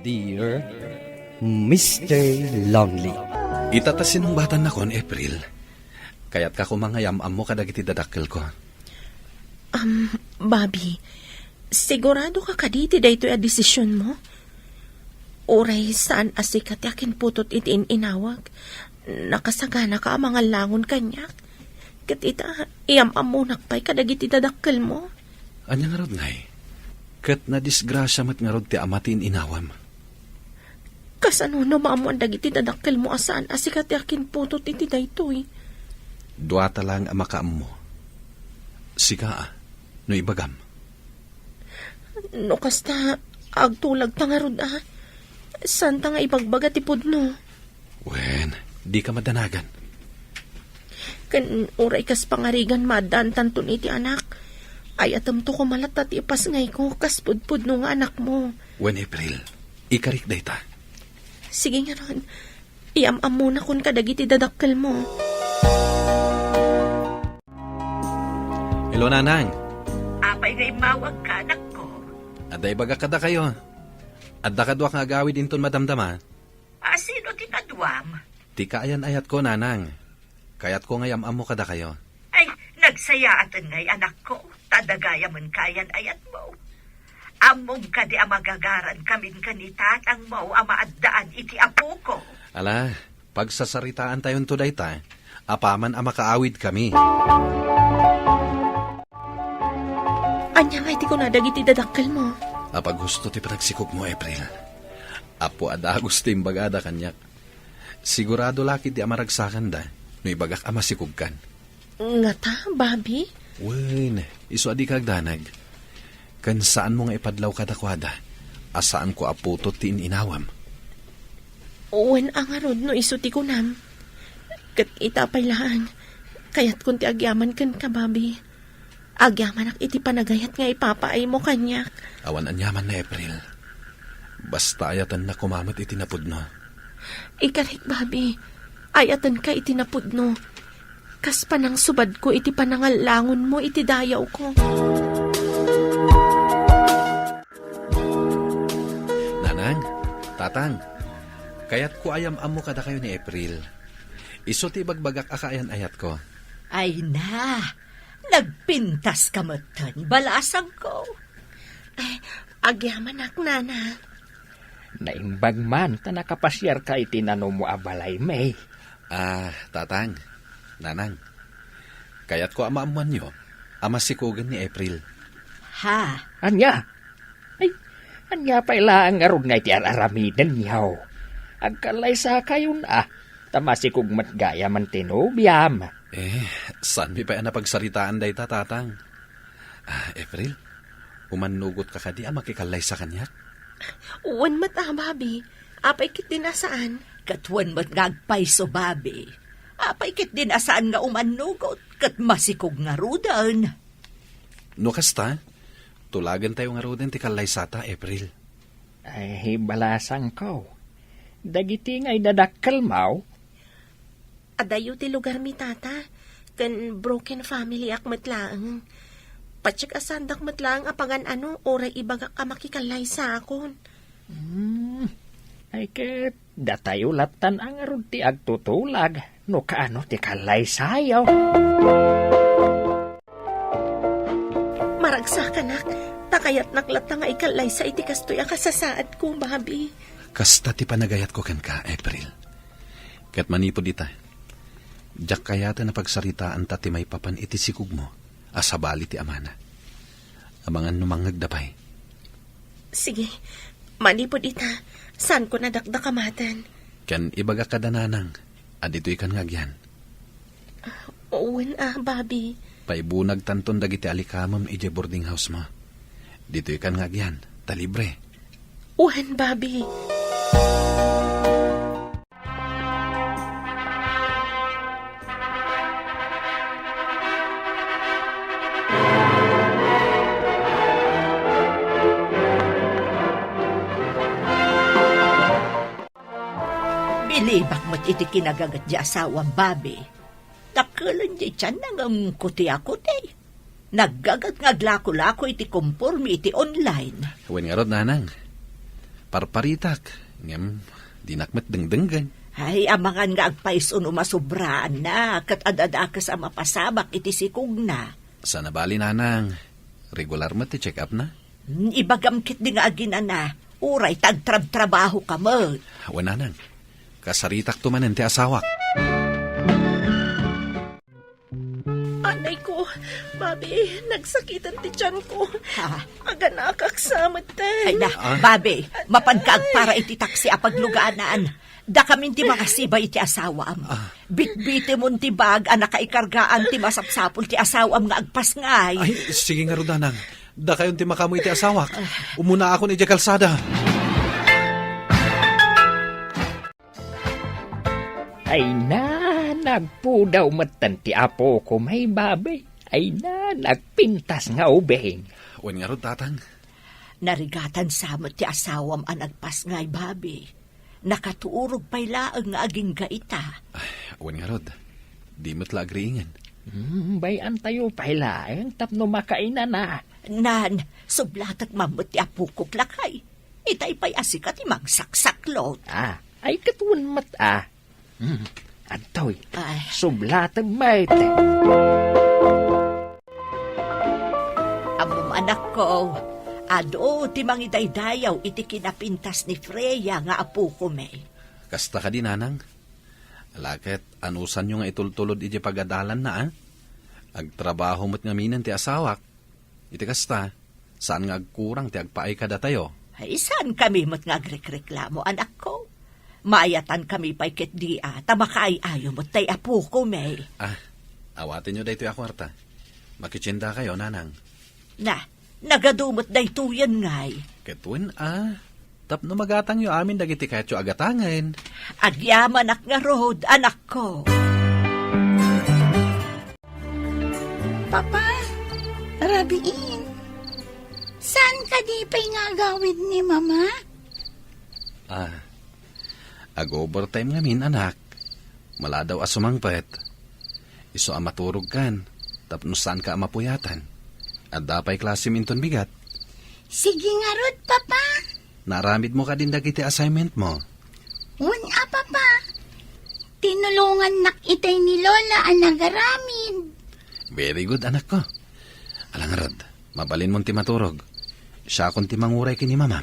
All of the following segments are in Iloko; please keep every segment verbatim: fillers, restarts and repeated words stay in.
Dear Mister Lonely. Ita ta sinungbatannakon, April. Kayatka koma nga yam-ammo kadagiti dadakkelko. Um, Bobby, sigurado ka kadi iti daytoy a desisionmo? Uray saan a sika ti akinputot iti in-inawak, nakasaganaka a mangallangon kaniak. Ket ita, iyam-ammonak pay kadagiti dadakkelmo. Ania ngarud ngay? Ket nadisgrasia met ngarud ti ama ti in-inawam. Kasano no maammoan dagiti dadakkelmo a saan a sika ti akinputot iti daytoy? Duata laeng a makaammo. Sika a, no ibagam. No kasta, agtulagta ngarud a. Saanta nga ibagbaga ti pudno. Wen, dika madanagan. Ken uray kas pangarigan maaddaantanton iti anak, ayatemto koma latta ti ipasngayko kas pudpudno nga anakmo. Wen, April, ikarik dayta. Sige ngarud, iyam-ammonakon kadagiti dadakkelmo. Hello, Nanang. Apay nga immawagka, anakko? Adda ibagak kadakayo. Adda kaduak nga agawid inton madamdama. A, sino ti kaduam? Ti kaayan-ayatko, Nanang. Kayatko nga yam-ammo kadakayo. Ay, nagsayaaten ngay, anakko, ta adda gayamen kaayan-ayatmo. Ammom kadi a magagarankamin ken ni tatangmo a maaddaan iti apoko? Ala, pagsasaritaantayonto dayta, apaman a makaawidkami. Ania ngay ti kuna dagiti dadakkelmo? Apaghusto ti panagsikogmo, April. Apo a dagus ti imbagada kaniak. Sigurado la ketdi a maragsakanda no ibagak a masikogkan. Ngata, Bobby? Wen, isu a dika agdanag. Ken saanmo nga ipadlaw kadakuada a saanko a putot ti in-inawam. Wen a ngarud no isu ti kunam. Ket ita pay laeng, kayatkon ti agyaman kenka, Bobby. Agyamanak iti panagayat nga ipapaaymo kaniak. Awan aniaman, April. Basta ayatennak koma met iti napudno. Ikarik, Bobby. Ayatenka iti napudno. Kas panangsubadko iti panangallangonmo iti dayawko. Nanang, tatang, kayatko a yam-ammo kadakayo ni April. Isu ti ibagbagak a kaayan-ayatko. Ay na, nagpintaska metten, balasangko. Ay, agyamanak, nana. Naimbag man ta nakapasiarka iti nanumo a balay, May. Ah, tatang, nanang, kayatko a maammoanyo a masikogen ni April. Ha? Ania? Ay, ania pay laeng ngarud nga iti ar-aramidenyo? Agkallaysakayon a, ta masikog met gayamen ti nobiam. Eh, saanmi pay a napagsaritaan dayta, tatang. Ah, April, umannugotka kadi a makikallaysa kaniak? Wen met a, Bobby. Apay ketdin a saan? Ket wen met nga agpayso, Bobby. Apay ketdin a saan nga umannugot ket masikog ngaruden? No kasta, tulagentayo ngaruden ti kallaysata, April. Ay, balasangko. Dagiti nga idadakkelmo, adayo ti lugarmi, tata, ken broken family-ak met laeng. Patiek a saandak met laeng a pagan-ano uray ibagak a makikallaysaakon. Hmm. Ay ket, datayo lattan a ngarud ti agtutulag no kaano ti kallaysayo. Maragsakanak, ta kayatnak latta nga ikallaysa iti kastoy a kasasaadko, Bobby. Kasta ti panagayatko kenka, April. Ket manipud ita, diak kayaten a pagsaritaanta ti maipapan iti sikogmo a sabali ti amana. Amangan no mangngegda pay. Sige, manipud ita, saanko a dakdakamaten. Ken ibagak kada nanang a ditoykan nga agyan. Wen a, Bobby. Paibunagtanton dagiti alikamem idiay boarding house-mo. Ditoykan nga agyan, ta libre. Wen, Bobby. Bilibak met iti kinagaget ti asawam, Bobby. Dakkel ti tianna ngem kuti a kuti. Naggaget nga aglako-lako iti kompormi iti online. Wen ngarud, nanang. Parparitak, ngem dinak met dengdenggen. Ay, amangan nga agpayso no masubraanna, ket ad-adakes a mapasamak iti sikogna. Saan a bali, nanang. Regular met ti check-upna? Hmm, ibagam ketdi nga aginana, uray ta agtrabtrabahoka met. Wen, nanang. Kasaritakto manen ti asawak. Anay ko, Babi, nagsakiten ti tiyan ko. Ha? Aganakak sa metten. Ay na, Ah? Babi, mapanka agpara iti taksi a pagluganan. Dakamin ti mangasibay iti asawam. Ah. Bitbitemon ti bag a nakaikargaan ti masapsapul ti asawam nga agpasngay. Ay, sige ngarud, nanang. Dakayon ti makaammo iti asawak. Umunaakon idiay kalsada. Ay na, nagpudaw metten ti apok, may Babi. Ay na, nagpintas nga ubing. Wen ngarud, tatang. Narigatan sa met ti asawam a nagpasngay, Babi. Nakaturog pay laeng nga agingga ita. Ay, wen ngarud, di met la agriingen. Hmm, bay-antayo pay laeng tapno makainana. Nan, sublatek man met ti apokok, lakay. Itay pay a sika ti mangsaksaklot. Ah, ay ket wen met, ah. Hmm, adtoy. Ay. Sublatem met. Ammom, anakko, adu ti mangidaydayaw iti kinapintas ni Freya nga apokome. Kasta kadi, nanang? Ala ket, anusanyo nga itultulod idiay pagadalanna, a? Agtrabaho met ngaminen ti asawak. Iti kasta, saan nga agkurang ti agpaay kadatayo. Ay, saankami met nga agrekreklamo, anakko. Maayatankami pay ketdi a ta makaay-ayo met tay apokome. Ah, awatenyo daytoy a kuarta. Makitiendakayo, nanang. Na, nagadu met daytoyen ngay. Ket wen a, tapno magatangyo amin dagiti kayatyo a gatangen. Agyamanak ngarud, anakko. Papa, rabiin. Saan kadi pay nga agawid ni Mama? Ah, ag-overtime ngamin, anak. Maladaw a sumangpet. Isu a maturogkan, tapno saanka a mapuyatan. Adda pay klasem inton bigat. Sige ngarud, Papa. Naaramidmo kadin dagiti assignment mo? Wen a, Papa. Tinulongannak itay ni Lola a nagaramid. Very good, anakko. Ala ngarud, mabalinmon ti maturog. Siakon ti manguray ken ni Mamam.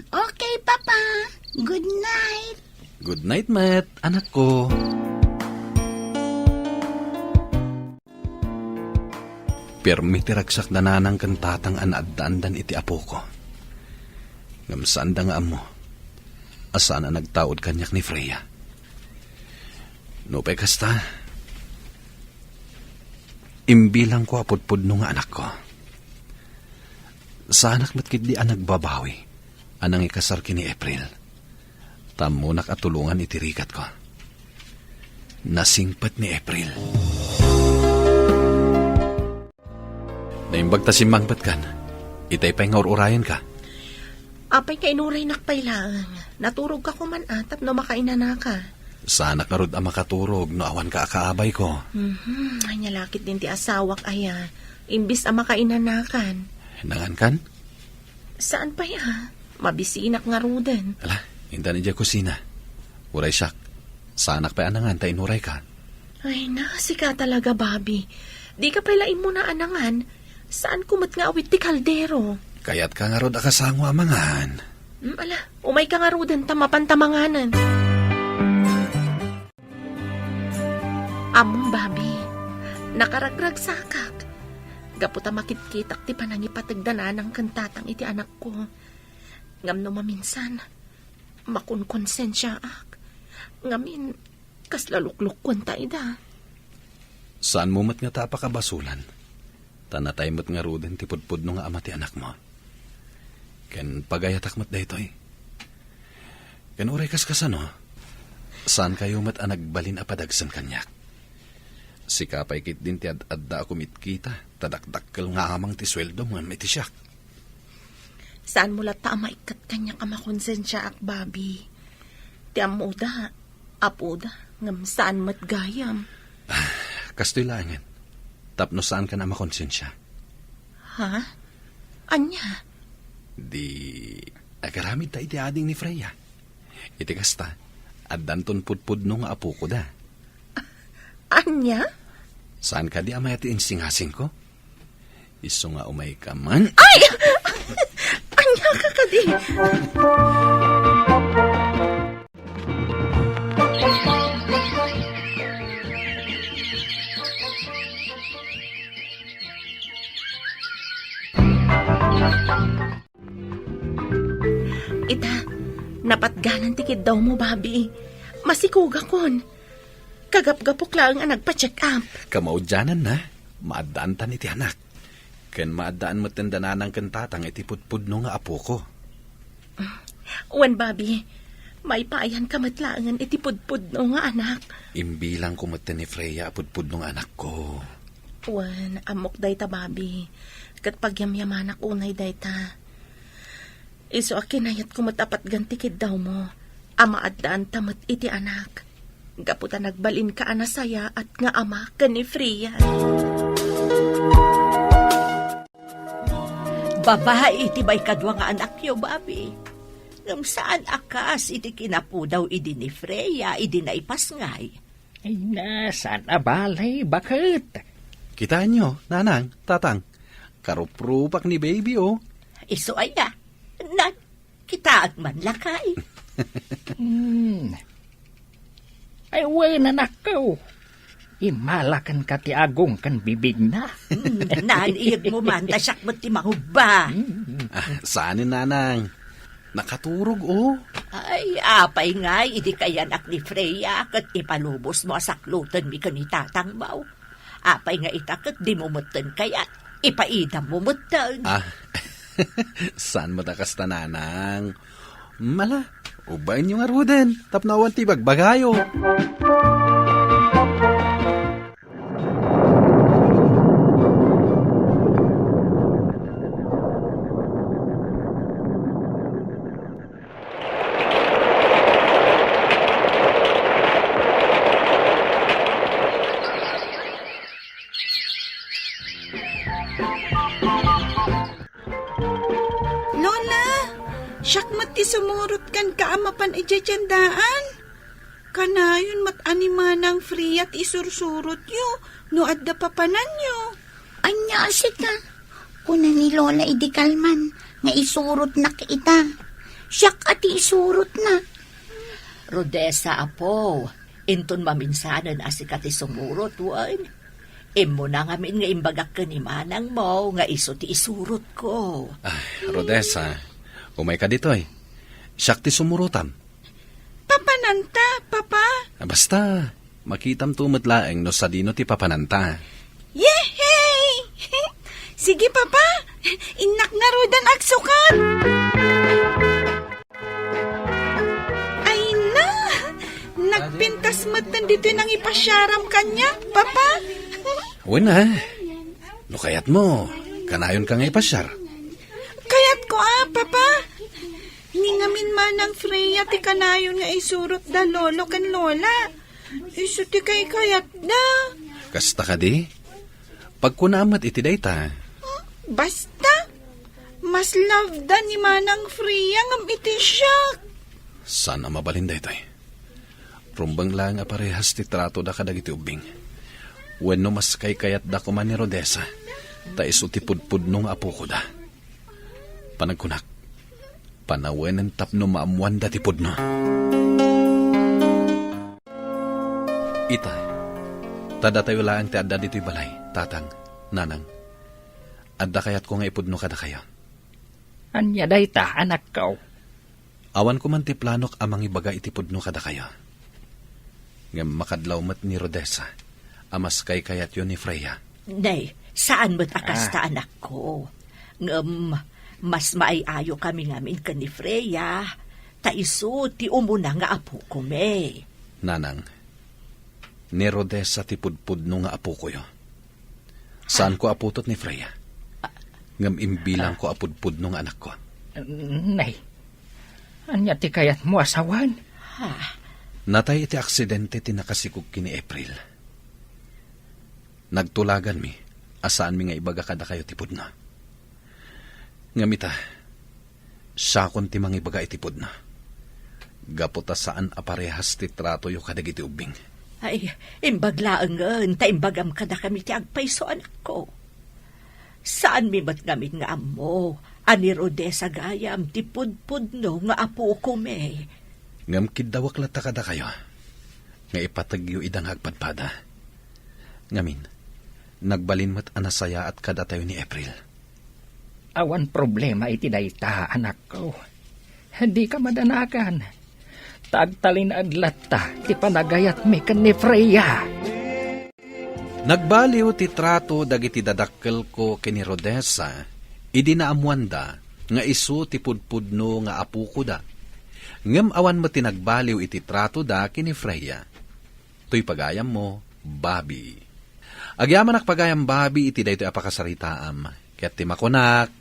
Okay, Papa. Good night. Good night met, anakko. Pirmi ti ragsak da nanang ken tatang a naaddaandan iti apoko. Ngem saanda nga ammo a saan a nagtaud kaniak ni Freya. Nupay kasta, imbilangko a pudpudno nga anakko. Saanak met ketdi a nagbabawi a nangikasar ken ni April. Ta ammonak a tulongan iti rigatko. Nasingpet ni April. Naimbag ta simmangpetkan. Itay pay nga ur-urayenka. Apay nga inuraynak pay laeng. Naturogka koma a tapno makainanaka. Saanak ngarud a makaturog no awanka a kaabayko. Mhm, ania la ketdin ti asawak aya. Imbis a makainanakan. Nangankan? Saan pay a? Mabisinak ngaruden. Ala, intan idiay kusina. Uray siak. Saanak pay a nangan ta inurayka. Ay na, sika talaga, Bobby. Dika pay la immuna a nangan. Saanko met nga awid ti kaldero. Kayatka ngarud a kasango a mangan. Mm, ala, umayka ngaruden ta mapanta manganen. Ammom, Bobby, nakaragragsakak. Gapu ta makitkitak ti panangipateg da nanang ken tatang iti anakko. Ngem no maminsan, makonkonsensiaak. Ngamin, kasla luklukkuenta ida. Saanmo met ngata a pakabasolan, ta natay met ngaruden ti pudpudno nga ama ti anakmo. Ken pagayatak met daytoy. Ken uray kaskasano, saankayo met a nagbalin a padagsen kaniak. Sika pay ketdin ti ad-adda a kumitkita, ta dakdakkel nga amang ti sueldom ngem iti siak. Saanmo latta a maikkat kaniak a makonsensiaak, Bobby. Ti ammoda, apoda, ngem saan met gayam. Ah, kastoy laengen. Tapno saankan a makonsensia. Ha? Ania? Di, Agaramidta iti ading ni Freya. Iti kasta, addanton pudpudno nga apokoda. Ania? Saan kadi a mayat ti insingasingko? Isu nga umayka man. Ay! Ania ka kadi? Ita, napatganan ti kiddawmo, Bobby. Masikugakon. Kagapgapok laeng a nagpa-check up. Kamaudiananna, maaddaantan iti anak. Ken maaddaan metten da nanang ken tatang iti pudpudno nga apoko. Wen, Bobby, maipayanka met laengen iti pudpudno nga anak. Imbilangko metten ni Freya a pudpudno nga anakko. Wen, ammok dayta, Bobby. Ket pagyamyamanak unay dayta. Isu a kinayatko met a patgan ti kiddawmo, a maaddaanta met iti anak. Gapu ta nagbalinka a nasayaat nga ama ken ni Freya. Babai ti maikadua nga anakyo, Bobby. Ngem saan a kas iti kinapudaw idi ni Freya idi naipasngay. Ay na, saan a balay, baket? Kitaenyo, nanang, tatang. Karuprupak ni baby, oh. Isu aya? Nan, kitaek man lakay. Hmm. Ay, wen, anakko. Imalaken ka ti agong ken bibigna. Hmm, naan iyegmo man, ta siak met ti mangubba. Hmm. Ah, saanen, nanang. Nakaturog, oh. Ay, apay ngay, idi kayanak ni Freya, ket ipalubosmo a saklotenmi ken ni tatangmo. Apay nga ita ket dimo metten kayat, ipaidammo metten. Ah, saan met a kasta, nanang? Mala, ubaenyo ngaruden, tapno awan ti ibagbagayo. Lola, siak met ti sumurot kenka a mapan idiay tiendaan. Kanayon met a ni Manang Freya ti isursurotyo no adda papananyo. Ania a sika? Kuna ni Lola idi kalman nga isurotnak ita. Siak a ti isurotna. Rodessa, apo, inton maminsanen a sika ti sumurot, wen? Immuna ngamin nga imbagak ken ni manangmo nga isu ti isurotko. Ah, Rodessa, umayka ditoy. Siak ti sumurotam. Papananta, Papa? Ah, basta, makitamto met laeng no sadino ti papananta. Yehey! Sige, Papa. Innak ngaruden agsukat. Ay na! Nagpintas met ditoy nangipasiaram kaniak, Papa. Wen a. No kayatmo, kanayonka nga ipasiar. Kayatko a, Papa. Ni ngamin manang Freya ti kanayon nga isurot da Lolo ken Lola. Isu ti kaykayatda. Kasta kadi? Pagkuna met iti dayta. Basta, mas love da ni Manang Freya ngem iti siak. Saan a mabalin daytoy? Rumbeng laeng a parehas ti tratoda kadagiti ubbing. Wenno mas kaykayatda koma ni Rodessa, ta isu ti pudpudno nga apokoda. Panagkunak, panawenen tapno maammoanda ti pudno. Ita, ta datayo laeng ti adda ditoy balay, tatang, nanang. Adda kayatko nga ipudno kadakayo. Ania dayta, anakko? Awan ko man ti planok a mangibaga iti pudno kadakayo. Ngem makadlaw met ni Rodessa a mas kaykayatyo ni Freya. Nay, saan met a kasta, Ah. anakko. Ngem, mas maay-ayo kami ngamin ken ni Freya, ta isu ti umuna nga apokomi. Nanang, ni Rodessa ti pudpudno nga apokoyo. Saanko aputot ni Freya. Ngem imbilangko a pudpudno nga anakko. Nay, ania ti kayatmo a sawen? Ha? Natay iti aksidente ti nakasikog ken ni April. Nagtulaganmi a saanmi nga ibaga kadakayo ti pudno. Ngem ita, Siakon ti mangibaga iti pudno. Gapu ta saan a parehas ti tratoyo kadagiti ubbing. Ay, imbag laengen ta imbagam kadakami ti agpayso, anakko. Saanmi met ngamin nga ammo a ni Rodessa gayam ti pudpudno nga apokon. Ngem kiddawek latta kadakayo nga ipategyo ida nga agpadpada. Ngamin, nagbalin met a nasayaat kadatayo ni April. Awan problema iti dayta, anakko. Dika madanagan, ta agtalinaed latta ti panagayatmi ken ni Freya. Nagbaliw ti trato dagiti dadakkelko ken ni Rodessa idi naammoanda nga isu ti pudpudno nga apokoda. Ngem awan met ti nagbaliw iti tratoda ken ni Freya. Toy pagayammo, Bobby. Agyamanak pagayam, Bobby, iti daytoy a pakasaritaam, ket ti makunak,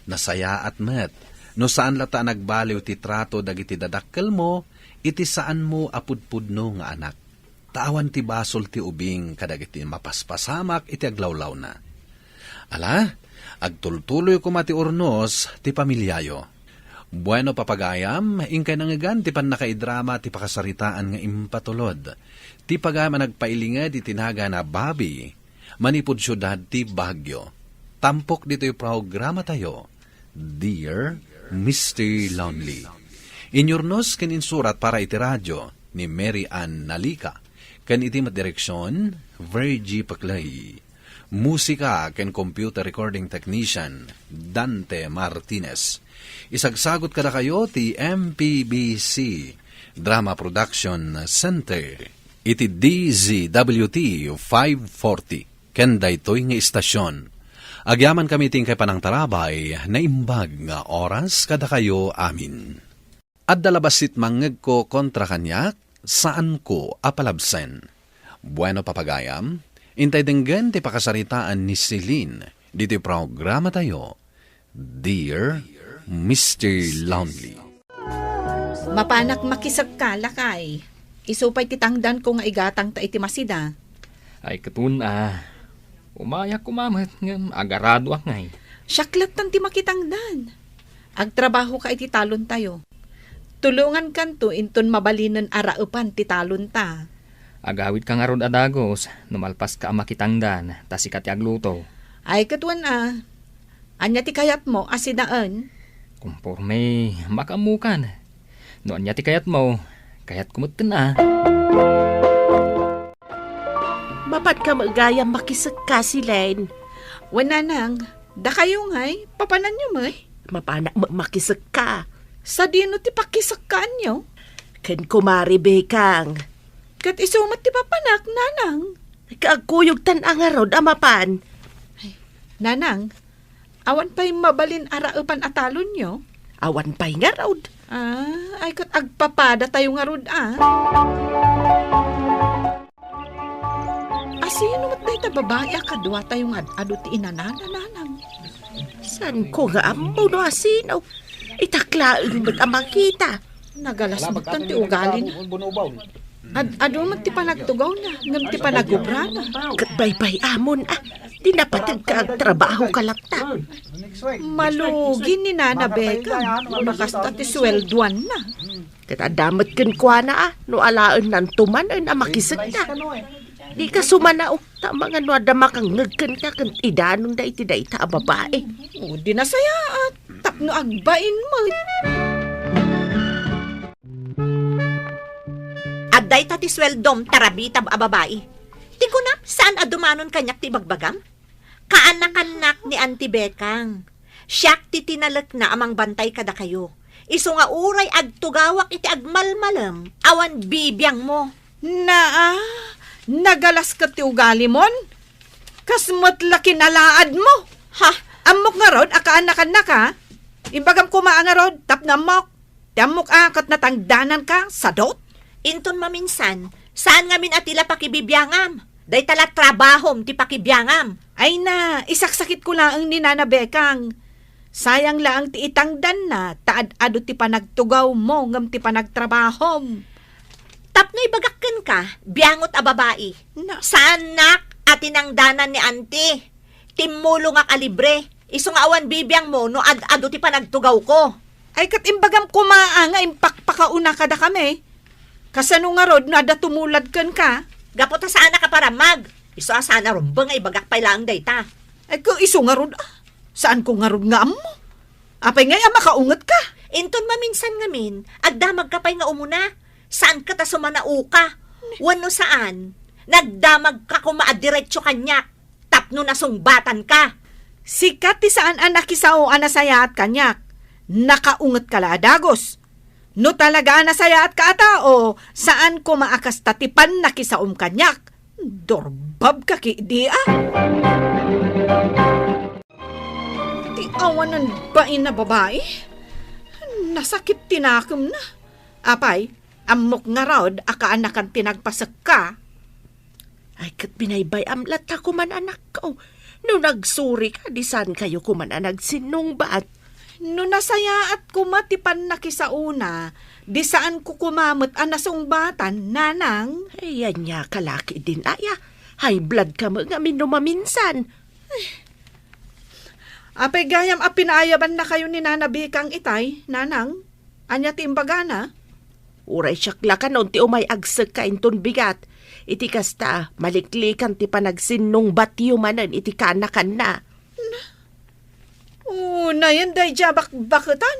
nasayaat met no saan latta a nagbaliw ti trato dagiti dadakkelmo iti saanmo a pudpudno nga anak. Ta awan ti basol ti ubing kadagiti mapaspasamak iti aglawlawna. Ala, agtultuloy koma ti urnos ti pamiliayo. Bueno, papagayam, inkay nangngegan ti pannakaidrama ti pakasaritaan nga impatulod ti pagayam a nagpailinged iti nagan a Bobby manipud siudad ti Baguio. Tampok ditoy programatayo, Dear Mister Lonely. Inurnos ken insurat para iti radio ni Mary Ann Nalica, ken iti met direksion, Virgie Paclay. Musika ken computer recording technician, Dante Martinez. Isagsagut kadakayo ti M P B C Drama Production Center iti D Z W T five forty ken daytoy nga istasion. Agyamankami iti inkay panangtarabay, naimbag nga oras kadakayo amin. Adda la bassit mangngegko kontra kaniak, saanko a palabsen. Bueno, papagayam, intay denggen ti pakasaritaan ni Celine ditoy programatayo, Dear Mister Lonely. Mapanak makisekka, lakay. Isu pay ti tangdanko nga igatangta iti masida. Ay, ket wen a. Umayak koma met ngem agaradoak ngay. Siak lattan ti makitangdan. Agtrabahoka iti talontayo. Tulongankanto inton mabalinen a raepan ti talonta. Agawidka ngarud a dagus no malpaska a makitangdan ta sika ti agluto. Ay, ket wen a. Ania ti kayatmo a sinaen? Komporme, makaammokan. No ania ti kayatmo, kayatko metten a. Mapanka met gayam makisekka, Celine. Wen, nanang, dakayo ngay, papananyo met? Mapanak met makisekka. Sadino ti pakisekkaanyo? Ken kumare Bekang. Ket isu met ti papanak, nanang. Agkuyogtan a ngarud a mapan. Ay, nanang, awan pay mabalin a raepan a talonyo? Awan pay ngarud. Ah, ay ket agpapadatayo ngarud a. Asino met dayta babai a kaduatayo nga ad-adu ti inanana, nanang? Saanko nga ammo no asino? Itak laeng met a makita. Nagalas met ti ugalina. Ad-adu met ti panagtugawna, ngem ti panagubrana. Ket baybay-amon a, ti napateg ka agtrabaho ka latta. Malugi ni Nana Bekang, no kasta ti sueldoanna. Ket adda met kenkuana a, no alaennanto manen a makisekka. Dika sumanaw, ta amangan no adda makangngeg kenka ken idanonda iti dayta a babai. O, di nasayaat, tapno agbain met. Adda ita ti sueldom, tarabitab a babai. Ti kunam, saan a dumanon kaniak ti ibagbagam? Kaanakannak ni Auntie Bekang. Siak ti tinalekna a mangbantay kadakayo. Isu nga uray agtugawak iti agmalmalem, awan bibiangmo. Naa, nagalas ket ti ugalimon. Kas met la kinalaadmo. Ha? Ammok ngarud a kaanakannaka? Imbagam koma a ngarud, tapno ammok. Ti ammok a ket natangdananka, sadot? Inton maminsan, saan ngamin a ti la pakibibiangam. Dayta la trabahom ti pakibiangam. Ay na, isaksakitko laeng ni Nana Bekang. Sayang laeng ti itangdanna, ta ad-adu ti panagtugawmo ngem ti panagtrabahom. Tapno ibagak kenka, biangot a babai. Na- Saannak a tinangdanan ni Auntie. Timmulongak a libre. Isu nga awan bibiangmo no ad-adu ti panagtugawko. Ay, ket imbagam koma a nga impakpakauna kadakami. Kasano ngarud no adda tumulad kenka? Gapu ta saanak a parammag. Isu a saan a rumbeng nga ibagak pay laeng dayta. Ay, ko isu ngarud, ah. Saanko ngarud nga ammo? Apay ngay a makaungetka? Inton maminsan ngamin, agdamagka pay nga umuna. Saanka ta sumanauka. Wenno saan, nagdamagka koma a diretso kaniak. Tapno nasungbatanka. Sika ti saan a nakisao a nasayaat kaniak. Nakaungetka la a dagus. No talaga a nasayaatka a tao, saan koma a kasta ti pannakisaom kaniak. Durbabka ketdi, ah. Ti awanan bain a babai. Nasakit ti nakemna. Apay, ammok ngarud a kaanakan ti nagpasekka. Ay, ket binaybay-am latta koman, anakko. No nagsurika, di saankayo koman a nagsinnungbat. No nasayaat koma ti pannakisaona, di saanko koma met a nasungbatan, nanang. Ay, ania ka la ketdin, aya. High blood ka met ngamin no maminsan. Apay gayam a pinaayabannakayo ni Nana Bikang itay, nanang? Ania ti imbagana? Uray siak la kanon ti umay agsekka inton bigat. Iti kasta, maliklikan ti panagsinnungbatyo manen iti kaanakanna. Unayen daydiay a bakbaketan.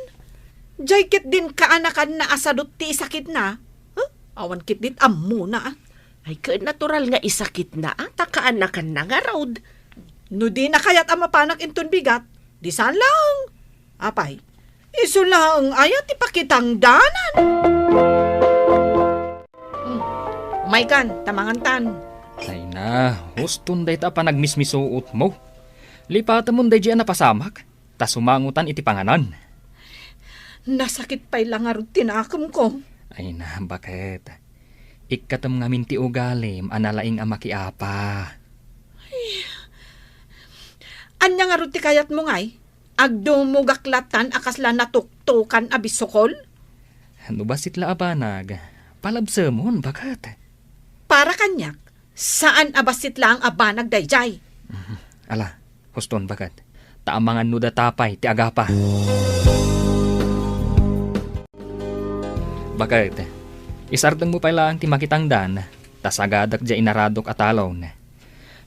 Diay ketdin kaanakanna a sadut ti isakitna. Huh? Awan ketdin ammona, ah. Ay, ket natural nga isakitna, ah, ta kaanakanna ngarud. No dina kayat a mapanak inton bigat, di saan laeng. Apay, isu laeng aya ti pakitangdanan? Hmm, umaykan, ta mangantan. Ay na, huston dayta a panagmismisuotmo. Lipatemon daydiay a napasamak, ta sumangotan iti panganan. Nasakit pay la ngarud ti nakemko. Ay na, baket. Ikkatem ngamin ti ugalim a nalaing a makiapa. Ania ngarud ti kayatmo ngay? Agdumogak latan a kasla natuktokan a bisukol? No bassit la a banag, palabsemon, baket. Para kaniak, saan a bassit laeng a banag daydiay. Mhm. Ala, huston, baket. Ta amangan no data pay ti agapa. Baket, isardengmo pay laeng ti makitangdan, ta sagadak diay inaradok a talon.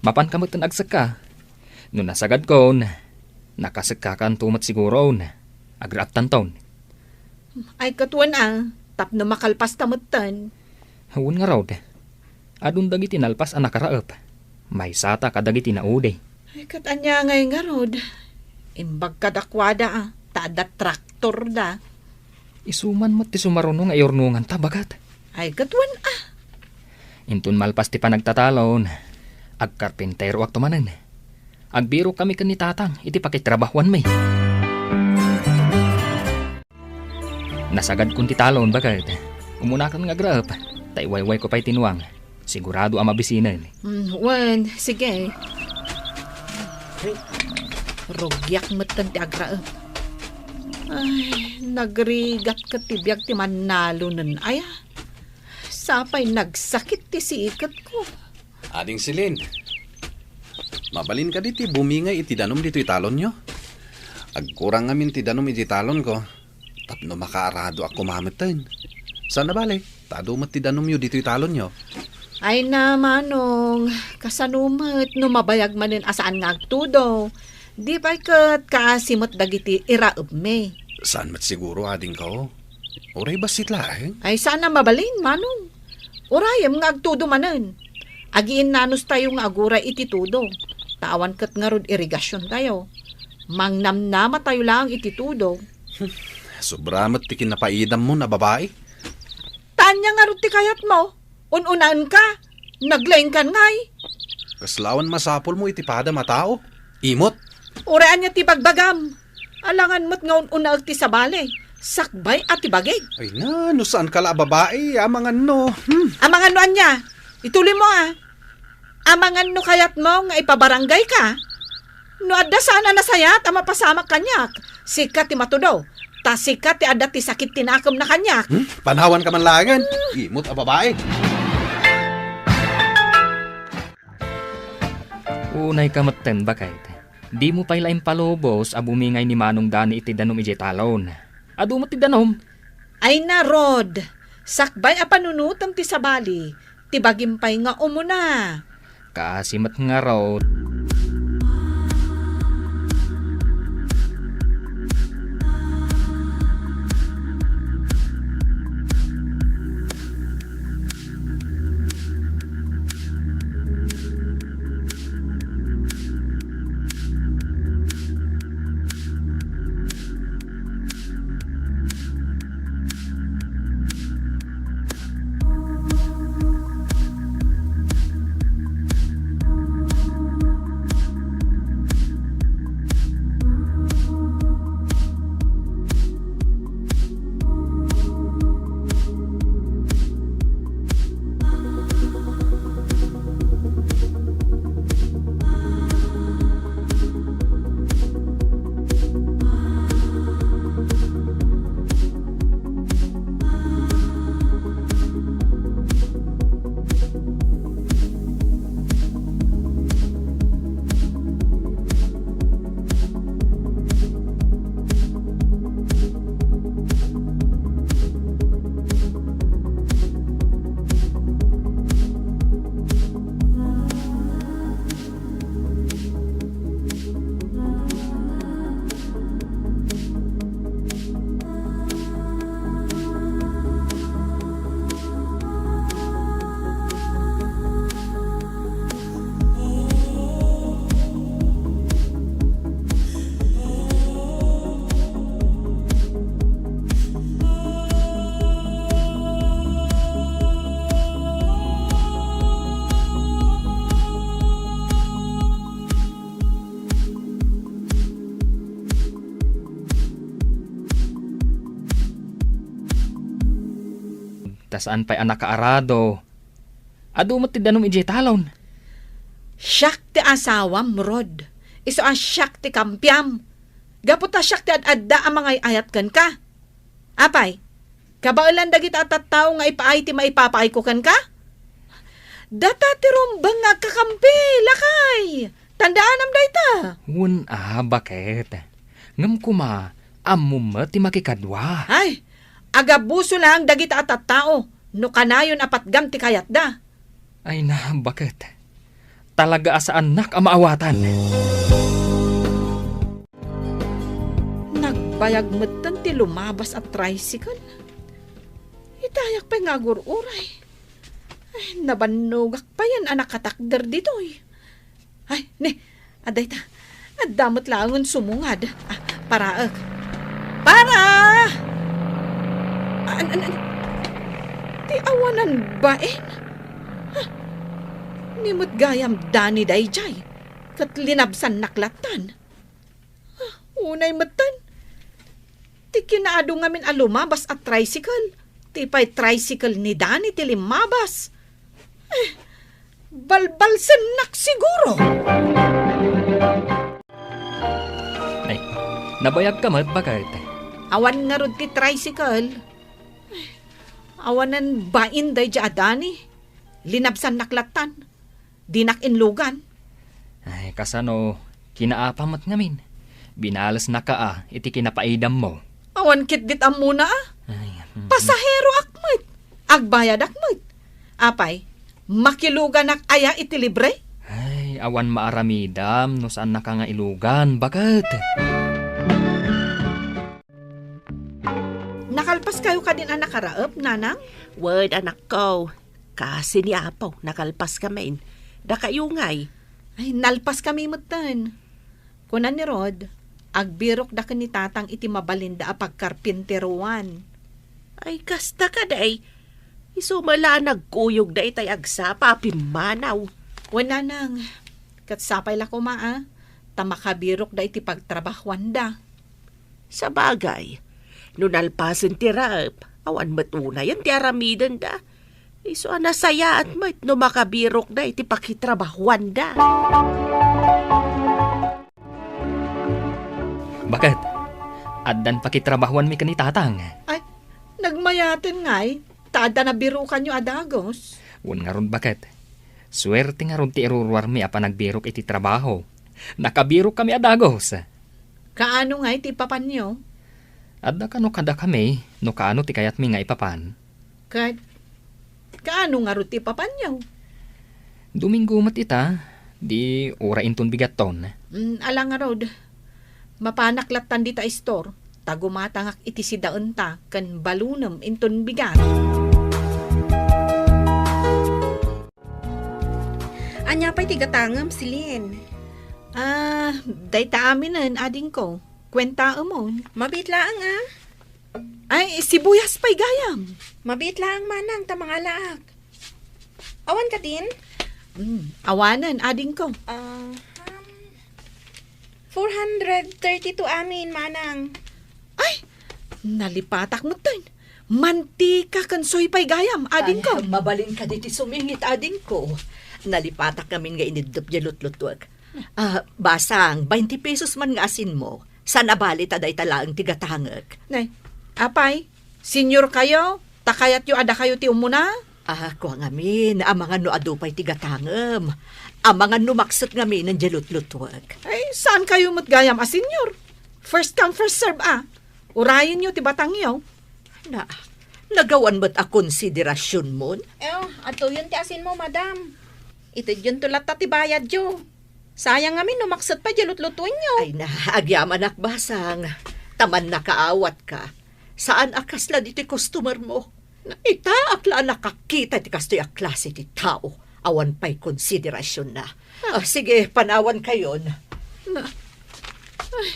Mapanka metten agsekka. No nasagadkon, nakasekkakanto met siguron. Agraeptanton. Ay, ket wen a, tapno makalpasta metten. Wen ngarud. Adun dagiti nalpas a nakaraep. Maysata kadagiti naudi. Ay, ket ania ngay ngarud? Imbag kadakuada, a, ta adda traktorda. Isu man met ti sumaruno nga iurnonganta, baket. Ay, ket wen a. Inton malpas ti panagtatalon, agkarpinteroakto manen. Agbirokkami ken ni Tatang iti pakitrabahuanmi. Nasagadkon ti talon, baket. Umunakan nga agraep, ta iwaywayko pay ti nuang. Sigurado a mabisinen. Mm, wen, sige. Rugiak metten ti agraep. Ay, nagrigat ket ti biag ti mannalonen aya. Sapay nagsakit ti siketko. Ading Celine, mabalin kadi ti bumingay iti danum ditoy talonyo? Agkurang ngamin ti danum iti talonko. Tapno makaarado a kumametten. Saan a bale, ta adu met ti danumyo ditoy talonyo. Ay na, Manong, kasano met no mabayag manen a saan nga agtudo? Di pay ket kaasi met dagiti iraepmi. Saan met siguro, adingko? Uray bassit laeng? Ay, saan a mabalin, Manong. Urayem nga agtudo manen. Agiinnanos tayo nga aguray iti tudo. Ta awan ket ngarud irigasion tayo. Mangnamnama tayo laeng iti tudo. Sobra met ti kinapaidammon a babai. Ta ania ngarud ti kayatmo? Un-unaenka? Naglaingkan ngay? Kasla awan masapulmo iti padam a tao? Imot. Uray ania ti bagbagam? Alangan met nga un-unaek ti sabali. Sakbay a ti bagik. Ay na, no saanka la a babai, amangan no. Hmm. Amangan no ania? Ituloy mo, a. Amangan no kayatmo nga ipabarangay ka? No adda saan a nasayaat a mapasamak kaniak, sika ti matudo. Ta sika ti adda ti sakit ti nakemna kaniak. Hmm? Panawanka man laengen. Imot a babai. Unayka metten, baket. Dimo pay la impalubos a bumingay ni Manong Dani iti danum idiay talon. Adu met ti danum. Ay na, Rod, sakbay a panunotem ti sabali, ti bagim pay nga umuna. Kaasi met ngarud. Ta saan pay a nakaarado. Adu met ti danum idiay talon. Siak ti asawam, Rod. Isu a siak ti kampiam. Gapu ta siak ti ad-adda a mangay-ayat kenka. Apay, kabaelan dagita a tattao nga ipaay ti maipapaayko kenka? Data ti rumbeng nga agkakampi, lakay! Tandaanam dayta! Wen a, baket. Ngem koma, ammom met ti makikadua. Ay, agabuso laeng dagita a tattao no kanayon a patgam ti kayatda. Ay na, baket. Talaga a saannak a maawatan. Nagbayag metten ti lumabas a tricycle. Itayak pay nga agur-uray. Ay, nabannogak payen a nakatakder ditoy. Ay, ni, adda ita. Adda met laengen sumungad. Ah, paraek. Para! An, an, an, ti awanan bain? Ah, ni met gayam Dani dayjay. Ket linabsannak lattan. Ah, unay metten. Ti kinaadu ngamin a lumabas a tricycle. Ti pay tricycle ni Dani ti limmabas. Eh, balbalsennak siguro. Ay, nabayagka met, baket. Awan ngarud ti tricycle. Eh, awanan bain daydiay a Dani. Linabsannak lattan. Dinak inlugan. Ay, kasano, kinaapa met ngamin. Binalesnaka a iti kinapaidammo. Awan ketdit ammona a. Ay, mm. Pasaheroak met. Agbayadak met. Apay, makiluganak aya iti libre? Ay, awan maaramidam no saannaka nga ilugan, baket. Nakalpaskayo kadin a nakaraep, nanang? Wen, anakko. Kaasi ni Apo, nakalpaskamin. Dakayo ngay? Ay, nalpaskami metten. Kuna ni Rod, agbirokda ken ni Tatang iti mabalinda a pagkarpinteroan. Ay, kasta kadi. Isu met la a nagkuyogda itay agsapa a pimmanaw. Wen, nanang, ket sapay la koma a, ta makabirokda iti pagtrabahuanda. Sabagay, no nalpasen ti raep, awan met unayen ti aramidenda. Isu a nasayaat met no makabirokda iti pakitrabahuanda. Baket, addan pakitrabahuanmi ken ni Tatang? Ay, nagmayaten ngay, ta adda nabirokanyo a dagus. Wen ngarud, baket. Suerte ngarud ti iruruarmi a panagbirok iti trabaho. Nakabirokkami a dagus. Kaano ngay ti ipapanyo? Adda kano kadakami no kaano ti kayatmi nga ipapan? Ket kaano ngarud ti ipapanyo? Domingo met ita, di uray inton bigatton. Mm, ala ngarud. Mapanak lattan dita istor, ta gumatangak iti sidaenta ken balonem inton bigat. Ania pay ti gatangem, Celine? Ah, dayta aminen, adingko. Kuentaemon. Mabiit laeng, ah. Ay, sibuyas pay gayam. Mabiit laeng manang ta mangalaak. Awan kadin? Mm, awanen, adingko. Ah, um, four hundred thirty-two amin, manang. Ay, nalipatak metten. Mantika ken soy pay gayam, adingko. Ay, mabalin kadi ti sumingit, adingko. Nalipatak ngamin nga iniddep diay lutlutuek. Ah, basang, bainte pesos man nga asinmo. Saan a bali ta dayta laeng ti gatangek. Nay, apay, senior kayo, ta kayatyo a dakayo ti umuna? Ah, kua ngamin, amangan no adu pay ti gatangem. Amangan no makset ngamin diay lutlutuek. Ay, saan kayo met gayam a senior? First come, first serve, ah. Urayenyo ti batangyo. Na, nagawan met a konsiderasionmon? Eh, oh, atuyon ti asinmo, madam. Itedyonto latta ti bayadyo. Sayang ngamin no makset pay diay lutlutuenyo. Ay na, agyamanak, basang. Ta mannakaawatka. Saan a kasla ditoy customer mo. Itaak la a nakakita iti kastoy a klase ti tao. Awan pay konsiderasionna. Ah, sige, panawankayon. Na, ay,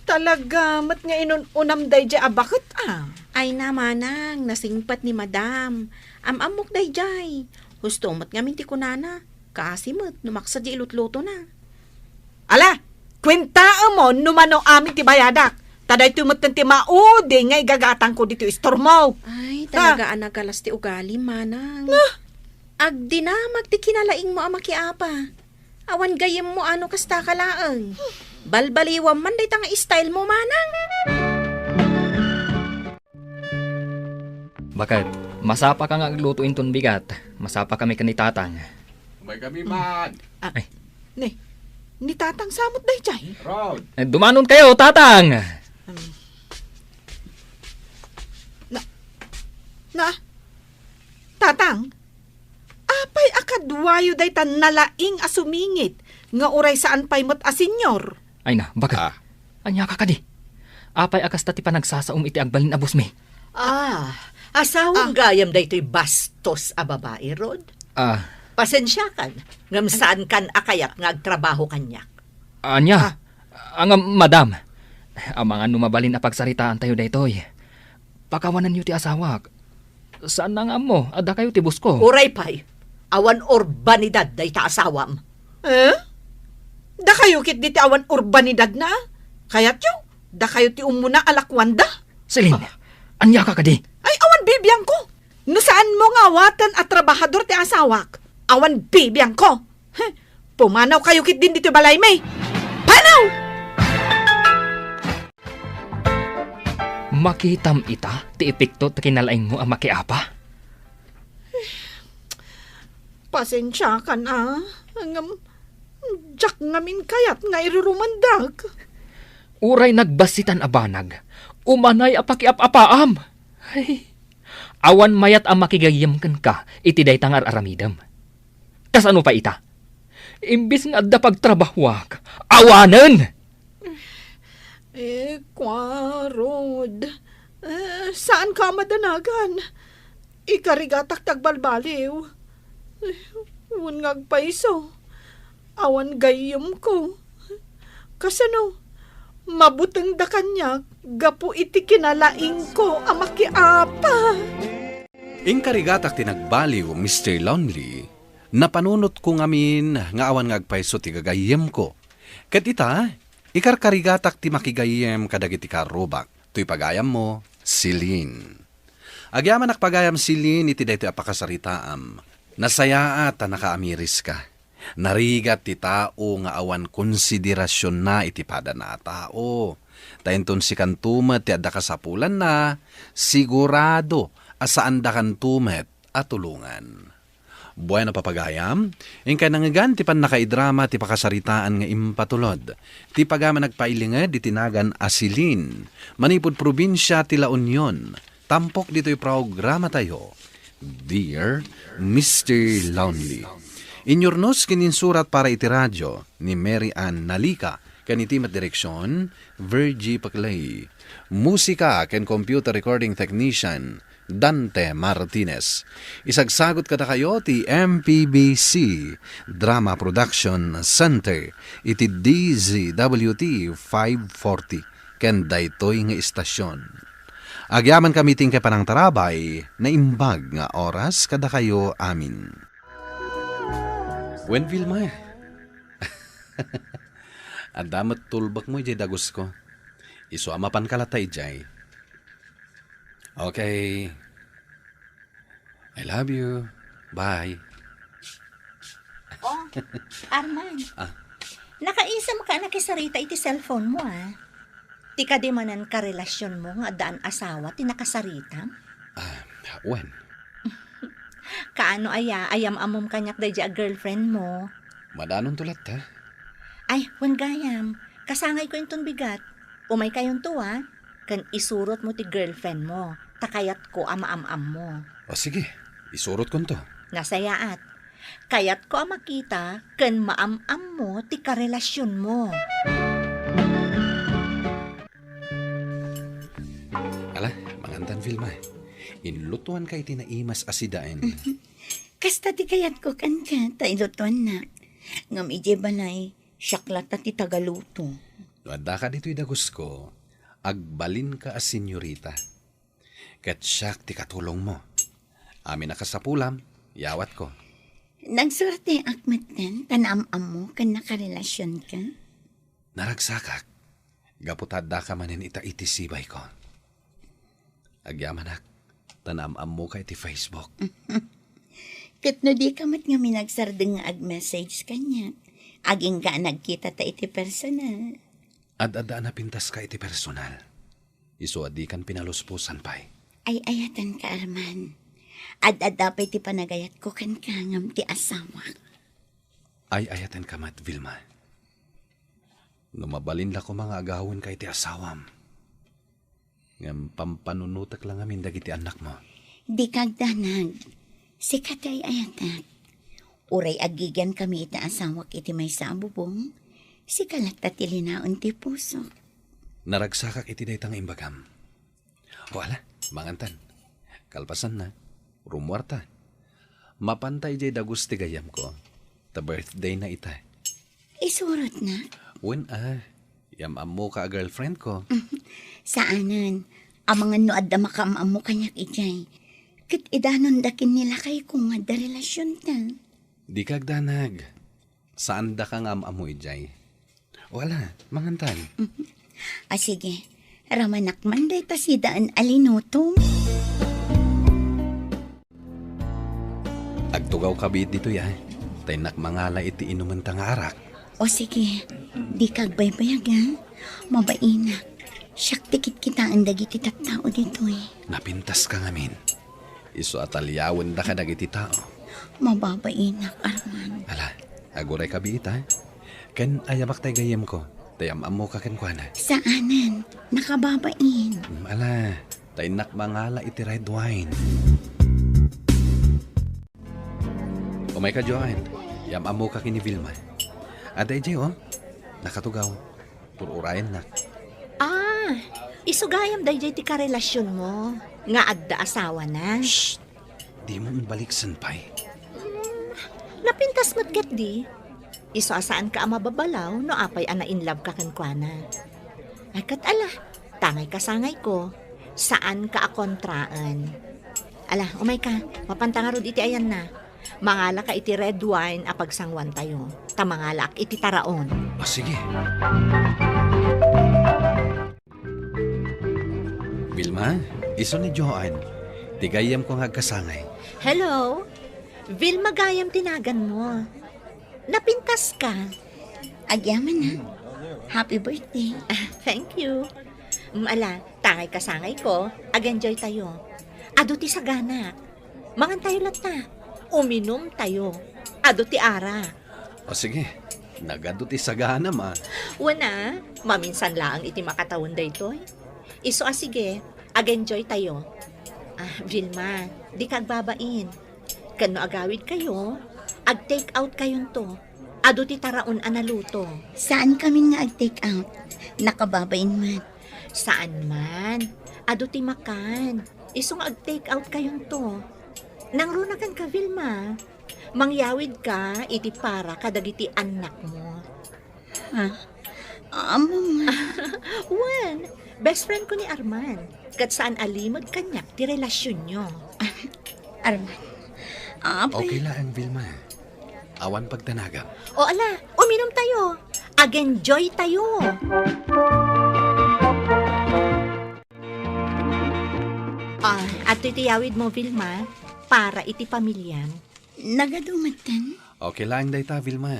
talaga met nga inun-unam daydiay a baket, ah. Ay na, manang, nasingpet ni madam. Am-ammok daydiay. Husto met ngamin ti kunana. Kaasi met no makset diay ilutlutona. Ala, kuentaemon no mano amin ti bayadak. Ta daytoy metten ti maudi nga igagatangko ditoy istormo. Ay, talaga a nagalas ti ugalim, manang. Agdinamag ti kinalaingmo a makiapa. Awan gayyemmo a no kasta ka laeng. Balbaliwam man dayta nga style mo, manang. Baket, masapaka nga agluto inton bigat. Masapakami ken ni Tatang. Umay kami man. Ah, Ay. Ni, ni Tatang sa met daydiay? Rod. Eh, dumanon kayo, Tatang! Um, na, na, Tatang, apay a kaduayo dayta nalaing a sumingit nga uray saan pay met a senior? Ay na, baket. Ah. Ania ka kadi? Apay a kasta ti panagsasaom iti agbalin a bosmi? Ah, asawam Ah. gayam daytoy bastos a babai, Rod? Ah. Pasensiakan, ngem saankan a kayat nga agtrabaho kaniak. Ania? Ah. Ah, ngem, madam, amangan no mabalin a pagsaritaantayo daytoy. Pakawanenyo ti asawak. Saan na nga ammo a dakayo ti boss ko. Uray pay, awan urbanidad dayta asawam. Eh? Dakayo ketdi ti awan urbanidadna? Kayatyo, dakayo ti ummuna a lakuanda? Celine, ania ka kadi? Ay, awan bibiangko. No saanmo nga awaten a trabahador ti asawak, awan bibiangko. Heh, pumanaw kayo ketdin ditoy balaymi. Panaw! Makitam ita ti epekto ti kinalaingmo a makiapa? Pasensiakan a, ngem diak ngamin kayat nga irurumandak. Uray nagbassitan a banag, umanay a pakiap-apaam. Ay, awan mayat a makigayyem kenka iti dayta nga ar-aramidem. Kasano pay ita? Imbes nga adda pagtrabahoak, awanen! Eh, kua, Rod. Eh, saanka a madanagan. Ikarigatak ti agbalbaliw. Eh, wen nga agpayso, awan gayyemko. Kasano? Mabutengda kaniak gapu iti kinalaingko a makiapa. Inkarigatak ti nagbaliw, Mister Lonely. Napanunotko ngamin nga awan nga agpayso ti gagayyemko. Ket ita, ikarkarigatak ti makigayyem kadagiti karrubak. Toy pagayammo, Celine. Agyamanak pagayam, Celine, iti daytoy a pakasaritaam. Nasayaat a nakaamiriska. Narigat ti tao nga awan konsiderasionna iti padana a tao. Ta inton sikanto met ti adda kasapulanna, sigurado a saandakanto met a tulongan. Bueno, papagayam, inkay nangngegan ti pannakaidrama ti pakasaritaan nga impatulod ti pagayam a nagpailinged iti nagan a Celine, manipud probinsia ti La Union, tampok ditoy programatayo, Dear Mister Lonely. Inyurnos ken insurat para iti radio ni Mary Ann Nalica, ken iti met direksion, Virgie Paclay. Musika ken computer recording technician, Dante Martinez. Isagsagut kadakayo ti M P B C Drama Production Center iti D Z W T five forty ken daytoy nga istasyon. Agyamankami ti inkay panangtarabay, naimbag nga oras kadakayo amin. Wen, Vilma. Adda met tulbekmo idiay dagusko. Isu a mapanka latta idiay. Okay. I love you. Bye. Oh, Arman. Ah. Nakaisem ka a nakisarita iti cellphone mo, ah. Ti kadi manen karelasionmo nga addaan asawa ti nakasaritam? Ah, wen. Kaano aya, ayam-ammom kaniak daydi a girlfriend mo? Madanonto latta. Ay, wen gayam, kasangayko inton bigat. Umaykayonto, ah. Ken isurotmo ti girlfriend mo, ta kayatko a maam-ammo. O sige, isurotkonto. Nasayaat. Kayatko a makita ken maam-ammo ti karelasionmo. Ala, mangantan, Vilma. Inlutoanka iti naimas a sidaen. Kasta ti kayatko kenka, ta ilutoannak. Ngem idiay balay, siak latta ti tagaluto. No addaka ditoy dagusko, agbalinka a senyorita. Ket siak ti katulongmo. Amin a kasapulam, yawatko. Nagsuerteak metten ta naam-ammo ken nakarelasionka? Naragsakak, gapu ta addaka manen ita iti sibayko. Agyamanak, ta naam-ammoka iti Facebook. Ket no dika met ngamin agsardeng nga ag-message kaniak, agingga a nagkitata iti personal. Ad-adda a napintaska iti personal. Isu a dikan pinalusposan pay. Ay-ayatenka, Arman. Ad-adda pay ti panagayatko kenka ngem ti asawak. Ay-ayatenka met, Vilma. No mabalin la koma nga agawenka iti asawam, ngem pampanunotek la ngamin dagiti annakmo. Dika agdanag. Sika ti ay-ayatek. Uray agigiankami iti asawak iti maysa a bubong, sika latta ti linaon ti pusok. Naragsakak iti dayta nga imbagam. O ala, mangantan. Kalpasanna, rummuarta. Mapanta idiay dagus ti gayyemko. Ta birthdayna ita. Isurotnak? Wen a, yam-ammoka a girlfriendko. Saanen. Amangan no adda makaam-ammo kaniak idiay. Ket idanon da ken ni lakayko nga adda relasionta. Dika agdanag. Saandaka nga am-ammo idiay. O ala, mangantan. A, sige. Ramanak man dayta sidaen a linutom. Agtugawka biit ditoy, a. Ta innak mangala iti inumenta nga arak. O sige, dika agbaybayag, a. Mabainak. Siak ti kitkitaen dagiti tattao ditoy. Napintaska ngamin. Isu a taliawenda kadagiti tao. Mababainak, Arman. Ala, agurayka biit, a. Ken ayamak tay gayyemko, ta yam-ammoka kenkuana. Saanen, nakababain. Mm, ala, ta innak mangala iti red wine. Umayka, Joanne. Yam-ammoka ken ni Vilma. Adda idiay, o. Nakatugaw. Pur-urayennak. Ah, isu gayam daydiay ti karelasionmo nga adda asawana. Shh! Dimo imbaliksen pay. Hmm, napintas met ketdi. Isu a saanka a mababalaw no apay a na-inlove ka kenkuana. Ay, ket ala, tangay kasangayko, saanka a kontraen. Ala, umayka, mapanta ngarud iti ayanna. Mangalaka iti red wine a pagsanguantayo, ta mangalaak iti taraon. O, sige. Vilma, isu ni Joanne. Ti gayyemko nga agkasangay. Hello? Vilma gayam ti naganmo. Napintaska. Agyaman, ha? Happy birthday. Ah, thank you. Mm, ala, tangay kasangayko, ag-enjoy tayo. Adu ti sagana. Mangan tayo latta. Uminumtayo. Adu ti arak. O sige, nagadu ti saganam a. Wen a, maminsan laeng iti makatawen daytoy. Isu a sige, ag-enjoytayo. Ah, Vilma, dika agbabain. Ken no agawidkayo, ag-take out kayonto. Adu ti taraon a naluto. Saan kamin nga ag-take out? Nakababain met. Saan man. Adu ti makan. Isu nga ag-take out kayonto. Nangruna kenka, Vilma. Mangyawidka iti para kadagiti annakmo. Ha? Ammom nga. Wen, best friend ko ni Arman. Ket saan a limed kaniak ti relasionyo. Arman. Apay. Okay laeng, Vilma. Awan pagdanagam. O ala, uminumtayo. Ag-enjoytayo. Ah, adtoy ti yawidmo, Vilma, para iti pamiliam. Nagadu metten? Okay laeng dayta, Vilma.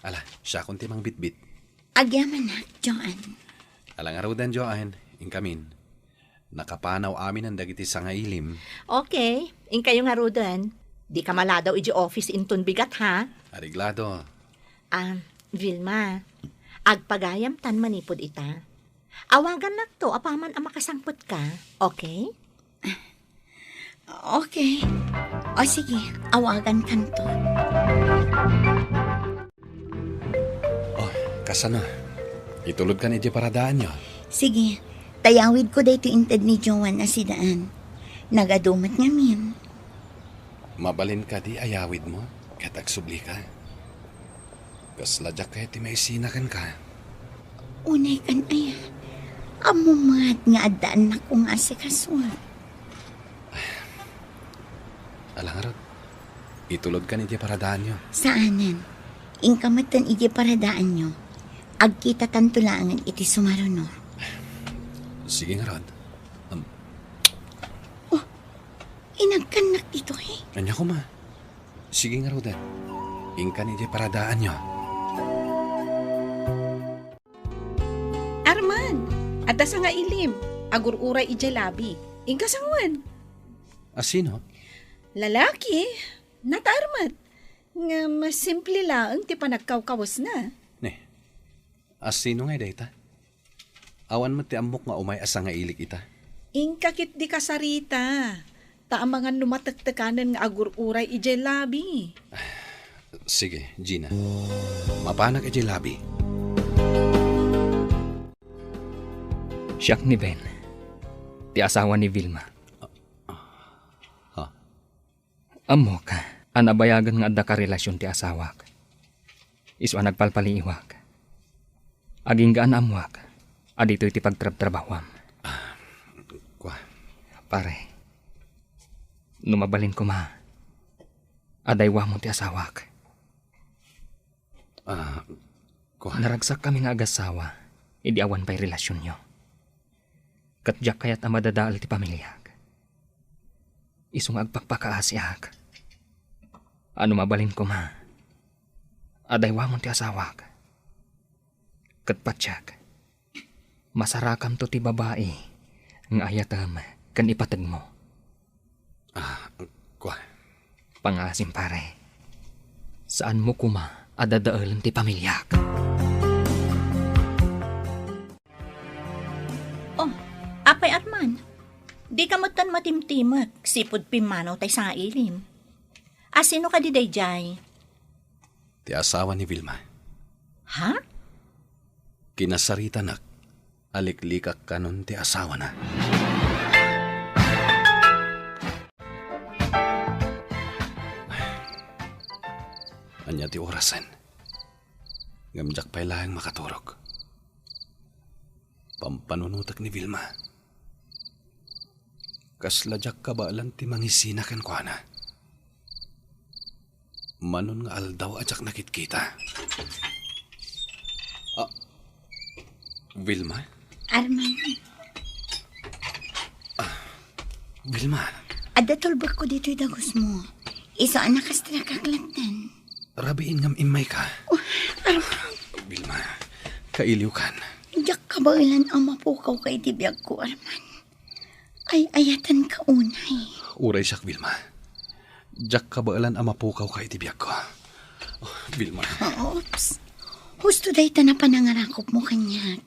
Ala, siakon ti mangbitbit. Agyamanak, Joan. Ala ngaruden, Joan. Inkamin. Nakapanaw aminen dagiti sangailim. Okay. Inkayo ngaruden. Dika maladaw iti office inton bigat, ha? Areglado. Ah, Vilma, agpagayamtan manipud ita. Awagannakto apaman a makasangpetka, okay? Okay. O sige, awagankanto. O, kasano? Itulodkan idiay paradaanyo? Sige, tayawidko daytoy inted ni Joan a sidaan. Nagadu met ngamin. Mabalin kadi a yawidmo ket agsublika? Kasla diak kayat ti maisina kenka. Unay kan aya, ammom met nga adda annakko nga asikasoak. Ala ngarud, itulodkan idiay paradaanyo. Saanen. Inka metten idiay paradaanyo. Agkitatanto laengen iti sumaruno. Sige ngarud. Um, Oh, inagkannak ditoy. Ania koma? Sige ngaruden. Inkan idiay paradaanyo. Arman, adda sangailim. Agur-uray idiay labi. Inka sangoen? A sino? Lalaki. Nataar met. Ngem simple laeng ti panagkawkawesna. Ne. A sino ngay dayta? Awan met ti ammok nga umay a sangailik ita. Inka ketdi kasarita. Ta amangan no matektekanen nga agur-uray idiay labi. Sige, Gina. Mapanak idiay labi. Siak ni Ben, ti asawa ni Vilma. Ha? Ammok a nabayagen nga adda karelasion ti asawak. Isu a nagpalpaliiwak. Agingga a naammoak a ditoy ti pagtrabtrabahoam. Kua. Pare, no mabalin koma, adaywamon ti asawak. Ah, kua. Naragsakkami nga agasawa idi awan pay relasionyo. Ket diak kayat a madadael ti pamiliak. Isu nga agpakpakaasiak. A no mabalin koma, adaywamon ti asawak. Ket patiek, masarakamto ti babai nga ayatem ken ipategmo. Ah, kua. Pangaasim, pare. Saanmo koma a dadaelen ti pamiliak. Oh, apay Arman, dika metten matimtimek, sipud pimmanaw tay sangailim. A sino kadi daydiay? Ti asawa ni Vilma. Ha? Kinasaritanak a liklikak kanon ti asawana. Ania ti orasen? Ngem diak pay laeng makaturog. Pampanunotek ni Vilma. Kasla diak kabaelan ti mangisina kenkuana. Manon nga aldaw a diak nakitkita. Ah, Vilma? Arman. Ah, Vilma. Adda tulbekko ditoy dagusmo. Isu a nakastrakak latten. Rabiin ngem immayka. Oh, Arman. Vilma, kailiwkan. Diak kabaelan a mapukawka iti biagko, Arman. Ay-ayatenka unay. Uray siak, Vilma. Diak kabaelan a mapukawka iti biagko. Oh, Vilma. Oops. Husto dayta a panangarakopmo kaniak.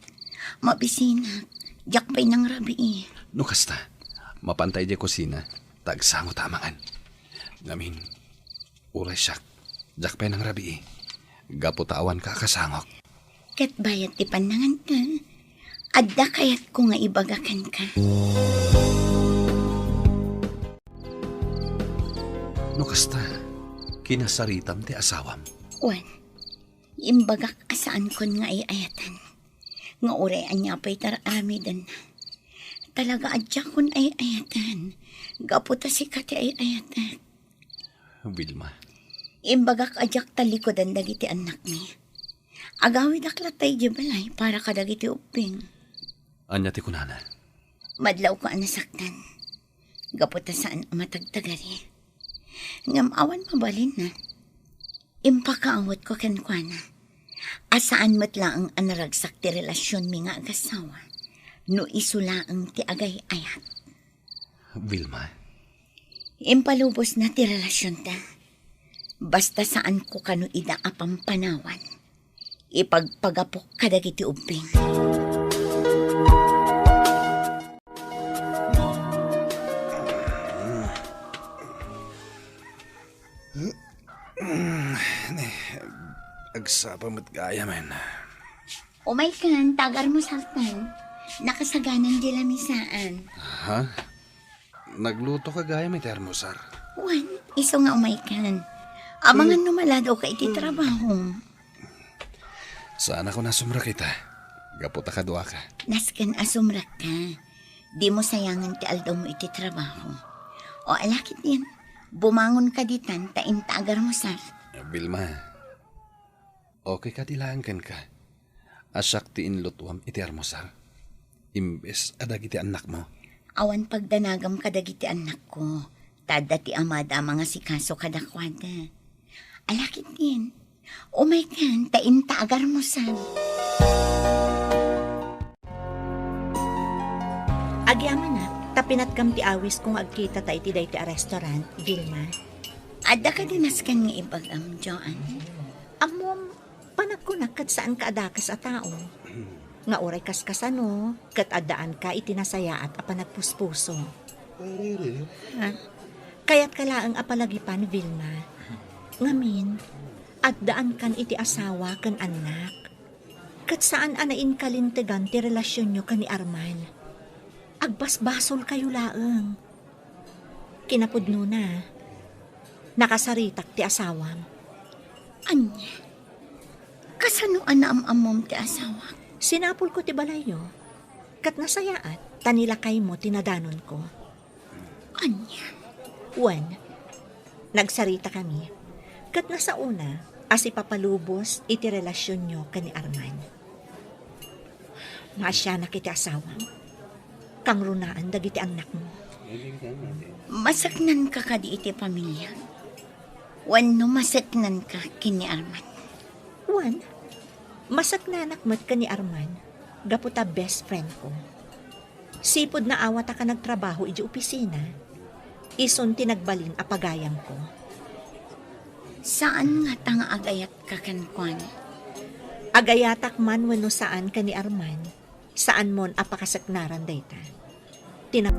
Mabisinak. Diak pay nangrabii. No kasta, mapanta idiay kusina, ta agsango ta a mangan. Ngamin, uray siak, diak pay nangrabii. Gapu ta awanka a kasangok. Ket bayat ti pannanganta, adda kayatko nga ibaga kenka. No kasta, kinasaritam ti asawam? Wen, imbagak a saankon nga ay-ayatan. Nga uray ania pay ti ar-aramidenna, talaga a diakon ay-ayatan. Gapu ta sika ti ay-ayatek. Vilma. Imbagak a diak talikudan dagiti annakmi. Agawidak latta idiay balay para kadagiti ubbing. Ania ti kunana? Madlawko a nasaktan. Gapu ta saan a matagtagari. Ngem awan mabalinna. Impakaawatko kenkuana a saan met laeng a naragsak ti relasionmi nga agassawa no isu laeng ti agay-ayat. Vilma. Impalubosna ti relasionta. Basta saanko kano ida a pampanawan. Ipagpagapok kadagiti ubbing. Agsapa met gayamen. Umaykan, ta agarmusaltan. Nakasaganan di lamisaan. Ha? Naglutoka gayam iti almusar? Wen, isu nga umaykan. Amangan no maladawka iti trabaho. Saanakon a sumrek ita. Gapu ta kaduaka. Nasken a sumrekka. Dimo sayangen ti aldawmo iti trabaho. O, ala ketdin, bumangonka ditan ta inta agarmusar. Vilma, okay kadi laeng kenka a siak ti inlutuam iti almusar imbes a dagiti annakmo? Awan pagdanagam kadagiti annakko, ta adda ti amada a mangasikaso kadakuada. Ala ketdin, umaykan ta inta agarmusar. Agyamanak, ta pinatkam ti awisko nga agkitata iti daytoy a restaurant, Vilma. Adda kadi nasken nga ibagam, Joan? Ammom, panagkunak ket saanka a dakes a tao. Nga uray kaskasano, ket addaanka iti nasayaat a panagpuspuso. Ha? Kayatka laeng a palagipan, Vilma. Ngamin, addaankan iti asawa ken annak. Ket saan a nainkalintegan ti relasionyo ken ni Arman. Agbasbasolkayo laeng. Kinapudnona, nakasaritak ti asawam. Ania? Kasano a naam-ammom ti asawak? Sinapulko ti balayyo, ket nasayaat ta ni lakaymo ti nadanonko. Ania? Wen, nagsaritakami, ket nasaona a sipapalubos iti relasionyo ken ni Arman. Maasianak iti asawam. Kangrunaan dagiti annakmo. Maseknanka kadi iti pamiliak? Wenno maseknanka ken ni Arman? Wen, maseknanak met ken ni Arman gapu ta best friend ko. Sipud naawataka nagtrabaho idiay opisina, isun ti nagbalin a pagayamko. Saan ngata nga agayatka kenkuana? Agayatak man wenno saan ken ni Arman, saanmon a pakaseknaran dayta. Tina-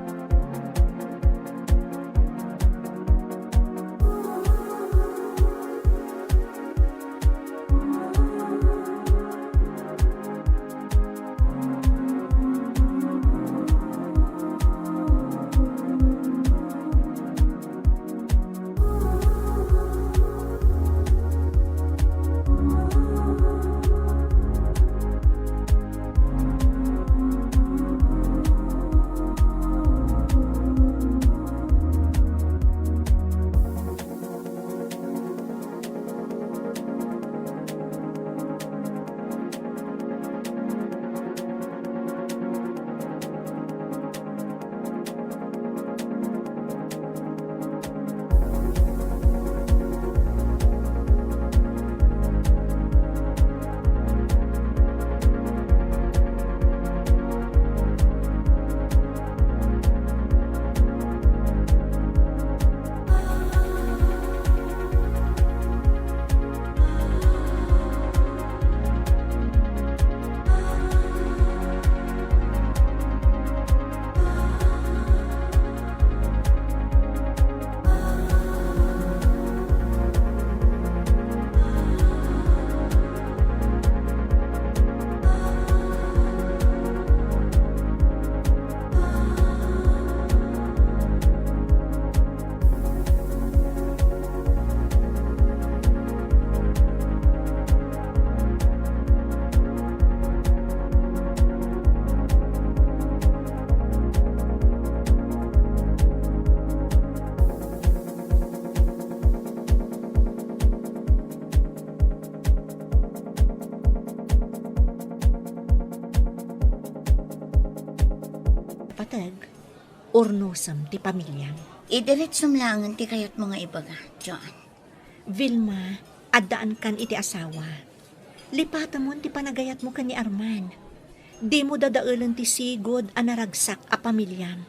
urnosem ti pamiliam. Idiretsom laengen ti kayatmo nga ibaga, Joan. Vilma, addaankan iti asawa. Lipatemon ti panagayatmo ken ni Arman. Dimo dadaelen ti sigud a naragsak a pamiliam.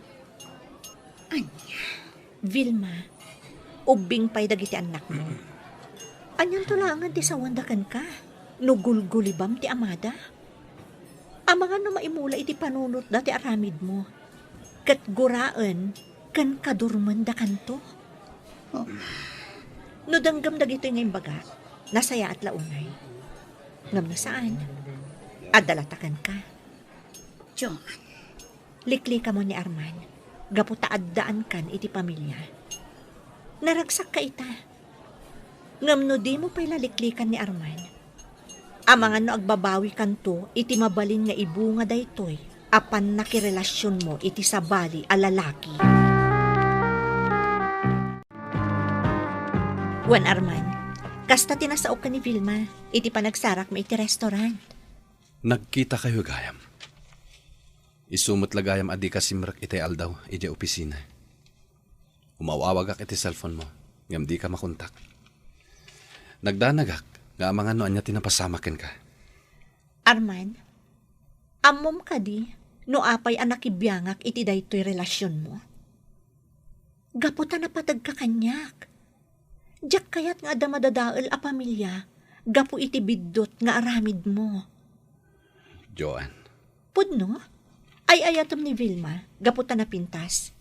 Ania? Vilma, ubbing pay dagiti annakmo. Anianto laengen ti sawanda kenka no gulgulibam ti amada? Amangan no maimula iti panunotda ti aramidmo, ket guraen ken kadurmendakanto. No denggem dagitoy nga imbagak, nasayaat la unay. Ngem no saan, adda latta kenka. Joan. Liklikamon ni Arman, gapu ta addaankan iti pamilia. Naragsakka ita. Ngem no dimo pay la liklikan ni Arman, amangan no agbabawikanto iti mabalin nga ibunga daytoy a pannakirelasionmo iti sabali a lalaki. Wen Arman, kasta ti nasaok ken ni Vilma iti panagsarakmi iti restaurant. Nagkitakayo gayam. Isu met la gayam a dika simrek itay aldaw idiay opisina. Umaw-awagak iti cellphone mo, ngem dika makontak. Nagdanagak nga amangan no ania ti napasamak kenka. Arman, ammom kadi no apay a nakibiangak iti daytoy relasionmo? Gapu ta napategka kaniak. Diak kayat nga adda madadael a pamilia gapu iti biddut nga aramidmo. Joan. Pudno, ay-ayatem ni Vilma gapu ta napintas.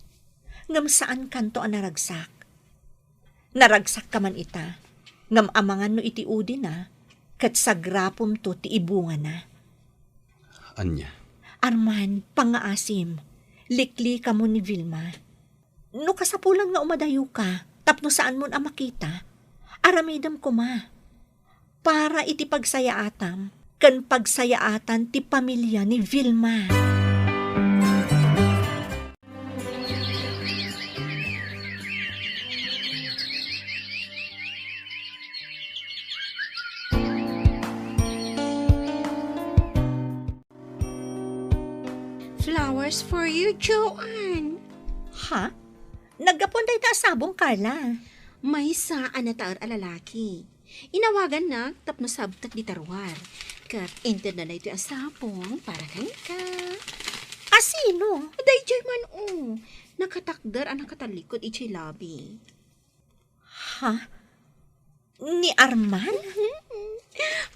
Ngem saankanto a naragsak. Naragsakka man ita, ngem amangan no iti udina, ket sagrapomto ti ibungana. Ania? Arman, pangngaasim, liklikamo ni Vilma. No kasapulan nga umadayoka tapno saanmon a makita, aramidem koma. Para iti pagsayaatam ken pagsayaatan ti pamilia ni Vilma. Flowers for you, Joanne. Ha? Naggapuan dayta a sabong, Carla? Maysa a nataer a lalaki. Inawagannak tapno sabtek dita ruar. Ket intedna daytoy a sabong para kenka. A sino? Daydiay man, o. Nakatakder a nakatallikod idiay lobby. Ha? Ni Arman?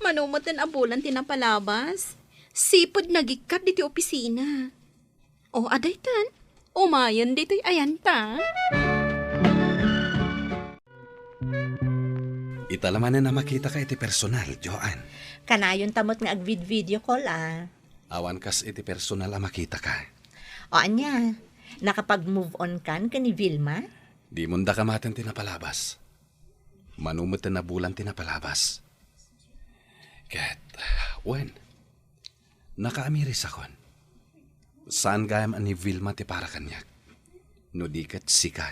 Mano metten a bulan ti napalabas. Sipud nagikkat diti opisina. O, adaytan. Umayen ditoy ayanta. Ita la manen a makitaka iti personal, Joanne. Kanayonta met nga agvid-video call, a. Awan kas iti personal a makitaka. O, ania? Nakapag-move on kan ken ni Vilma? Dimon daka maten ti napalabas. Mano metten a bulan ti napalabas. Ket, wen, nakaamirisakon. Saan gayam a ni Vilma ti para kaniak. No di ket sika.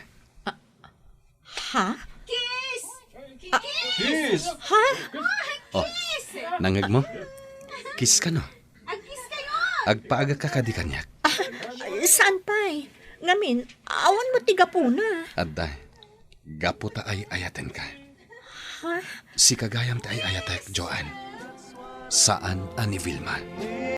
Ha? Kiss! Kiss! Ha? Oh, nangngegmo? Kiss kano? Agkiss kayo! Agpaagakka kadi kaniak. Ah, saan pay? Ngamin, awan met ti gapuna. Adda. Gapu ta ay-ayatenka. Ha? Sika gayam ti ay-ayatek, Joanne. Saan a ni Vilma.